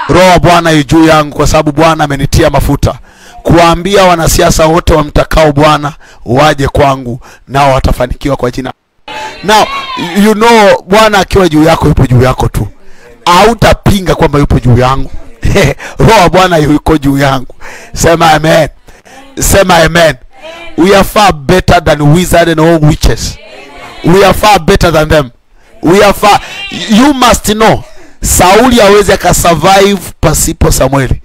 Roho wa Bwana yu juu yangu kwa sababu Bwana amenitia mafuta kuambia wanasiasa wote wamtakao Bwana waje kwangu, nao watafanikiwa kwa jina. Now, you know, Bwana akiwa juu yako yupo juu yako tu. Hautapinga kwamba yupo juu yangu. Roho wa Bwana yuko juu yangu. Sema amen. Sema amen. We are far better than wizards and all witches. We are far better than them. We are far. You must know, Sauli hawezi akasurvive pasipo Samueli.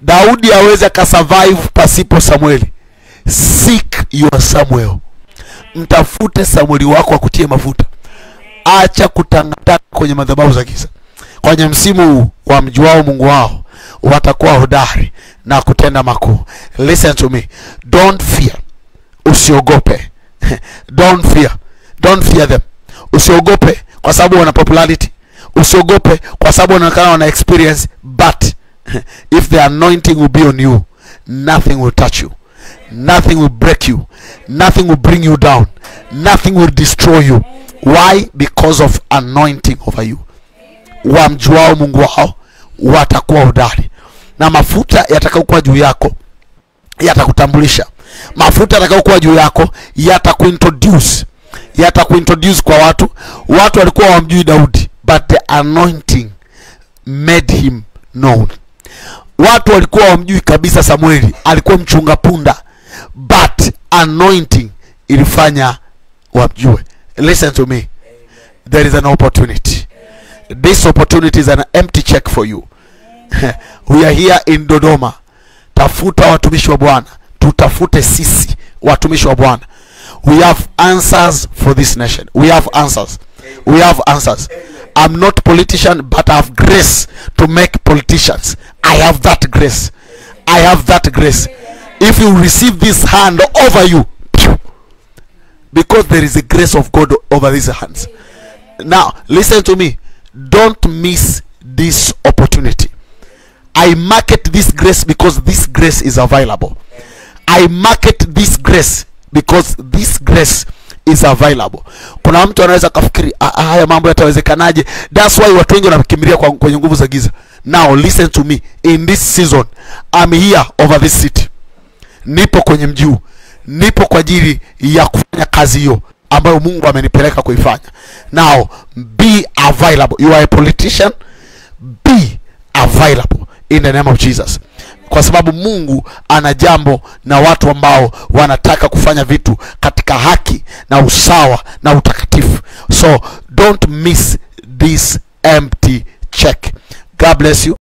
Daudi hawezi akasurvive pasipo Samueli. Seek your Samuel. Mtafute Samueli wako akutie mafuta. Acha kutangatanga kwenye madhabahu za giza. Kwenye msimu huu wa mjuao Mungu wao watakuwa hodari na kutenda makuu. Listen to me. Don't fear. Usiogope. Don't fear. Don't fear them. Usiogope kwa sababu wana popularity. Usiogope kwa sababu wanaonekana wana experience, but if the anointing will be on you, nothing will touch you. Nothing will break you. Nothing will bring you down. Nothing will destroy you. Why? Because of anointing over you. Wamjuao Mungu wao watakuwa hodari. Na mafuta yatakayokuwa juu yako yatakutambulisha. Mafuta yatakayokuwa juu yako yatakuintroduce. Yatakuintroduce kwa watu. Watu walikuwa hawamjui Daudi, but the anointing made him known. Watu walikuwa hawamjui kabisa Samueli, alikuwa mchunga punda, but anointing ilifanya wamjue. Listen to me. There is an opportunity. This opportunity is an empty check for you. We are here in Dodoma. Tafuta watumishi wa Bwana. Tutafute sisi watumishi wa Bwana. We have answers for this nation. We have answers. We have answers. I'm not politician, but I have grace to make politicians. I have that grace. I have that grace. If you receive this hand over you, because there is a grace of God over these hands. Now, listen to me. Don't miss this opportunity. I market this grace because this grace is available. I market this grace because this grace is available. Kuna mtu anaweza kafikiri haya mambo yatawezekanaje? That's why watu wengi wanakimbilia kwenye nguvu za giza. Now listen to me. In this season, I'm here over this city. Nipo kwenye mji huu. Nipo kwa ajili ya kufanya kazi hiyo ambayo Mungu amenipeleka kuifanya. Now be available. You are a politician, be available in the name of Jesus. Kwa sababu Mungu ana jambo na watu ambao wanataka kufanya vitu katika haki na usawa na utakatifu. So don't miss this empty check. God bless you.